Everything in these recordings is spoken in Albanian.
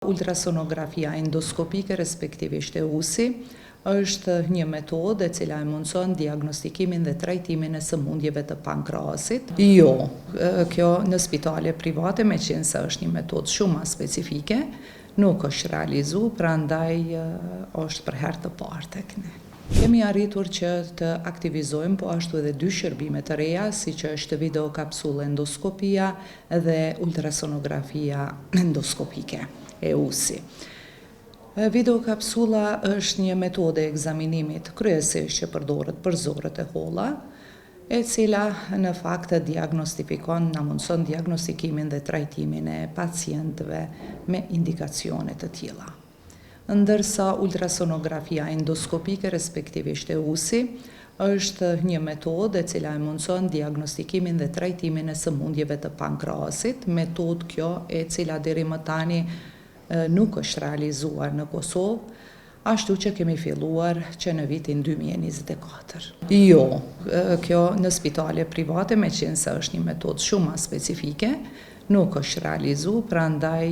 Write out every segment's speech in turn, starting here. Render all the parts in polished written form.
Ultrasonografia endoskopike, respektivisht EUS-i, është një metodë e cila e mundëson diagnostikimin dhe trajtimin e sëmundjeve të pankreasit. Jo, kjo në spitale private, meqenëse është një metodë shumë ma specifike, nuk është realizu, prandaj është për herë të parë tek ne. Kemi arritur që të aktivizojmë po ashtu edhe dy shërbime të reja, siç është videokapsullë endoskopia dhe ultrasonografia endoskopike, EUS-i. Videokapsulla është një metodë e ekzaminimit kryesisht që përdoret për zorrët e holla, e cila në fakt diagnostifikon, na mundëson diagnostikimin dhe trajtimin e pacientëve me indikacione të tilla. Ndërsa ultrasonografia endoskopike, respektivisht EUS-i, është një metodë e cila e mundëson diagnostikimin dhe trajtimin e sëmundjeve të pankreasit, metodë kjo e cila deri më tani nuk është realizuar në Kosovë, ashtu që kemi filluar që në vitin 2024. Jo, kjo në spitale private, meqenëse është një metodë shumë ma specifike, nuk është realizu, prandaj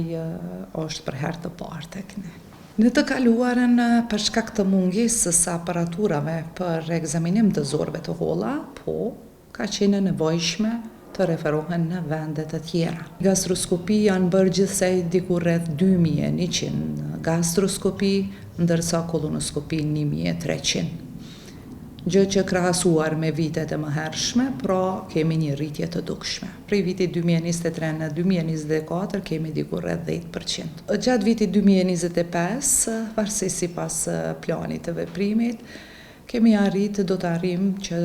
është për herë të parë tek ne. Në të kaluarën, për shkak të mungesës së aparaturave për ekzaminim të zorrëve të holla, po, ka qenë e nevojshme të referohen në vende të tjera. Gastroskopi janë bërë gjithsej diku rreth 2100 gastroskopi, ndërsa kolonoskopi 1300. Gjë që krahasuar me vitet e mëhershme, pra kemi një rritje të dukshme. Prej vitit 2023 në 2024 kemi diku rreth 10%. Gjatë vitit 2025, varësisht sipas planit të veprimit, kemi arrit, do të arrijmë që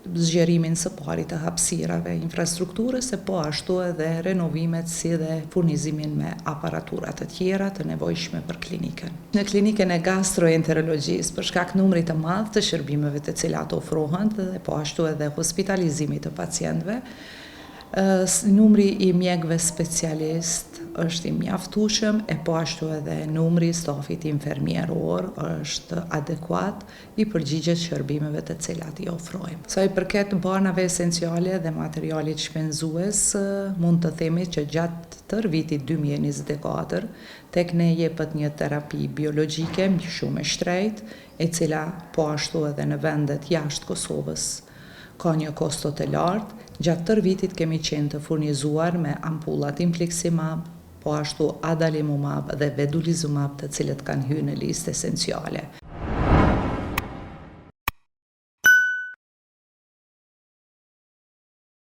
zgjerimin së pari të hapësirave, infrastrukturës e po ashtu edhe renovimet si dhe furnizimin me aparatura të tjera të nevojshme për klinikën. Në klinikën e gastroenterologjisë, për shkak numrit të madh të shërbimeve të cilat ofrohen dhe po ashtu edhe hospitalizimit të pacientëve, numri i mjekëve specialist është i mjaftueshëm e po ashtu edhe numri i stafit infermieror është adekuat i përgjigjet shërbimeve të cilat i ofrojmë. Sa i përket barnave esenciale dhe materialit shpenzues, mund të themi që gjatë tërë vitit 2024, tek ne jepet një terapi biologjike shumë e shtrenjtë, e cila po ashtu edhe në vendet jashtë Kosovës ka një kosto të lartë. Gjatë tërë vitit kemi qenë të furnizuar me ampullat Infliximab, po ashtu Adalimumab dhe Vedolizumab, të cilët kanë hyrë në listë esenciale.